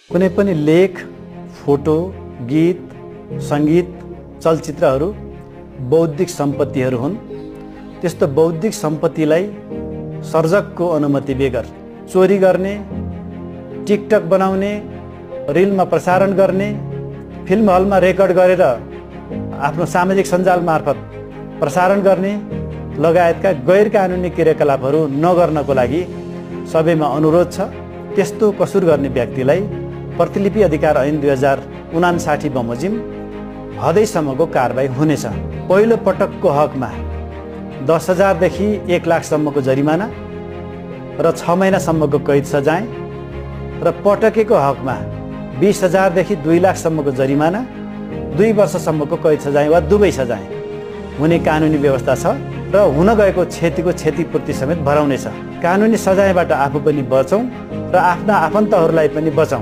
कुनै पनि लेख, फोटो, गीत, संगीत, चलचित्रहरू बौद्धिक सम्पत्तिहरू हुन्। त्यस्तो बौद्धिक सम्पत्तिलाई सर्जकको अनुमति बेगर चोरी गर्ने, टिकटक बनाउने, रिलमा प्रसारण गर्ने, फिल्म हलमा रेकर्ड गरेर आफ्नो सामाजिक सञ्जाल मार्फत प्रसारण गर्ने लगायतका गैर कानुनी क्रियाकलापहरू नगर्नको लागि सबैमा अनुरोध छ। त्यस्तो कसुर गर्ने व्यक्तिलाई प्रतिलिपि अधिकार ऐन 2059 बमोजिम हदैसम्मको कारबाही हुनेछ। पहिलो पटकको हकमा 10,000 देखि 1 लाखसम्मको जरिमाना र 6 महिनासम्मको कैद सजाय र पटकेको हकमा 20,000 देखि 2 लाखसम्मको जरिमाना, 2 वर्षसम्मको कैद सजाय वा दुवै सजाय हुने कानुनी व्यवस्था छ र हुन गएको क्षतिको क्षतिपूर्ति समेत भराउनेछ। कानुनी सजायबाट आफू पनि बचौँ र आफ्ना आफन्तहरूलाई पनि बचाउँ।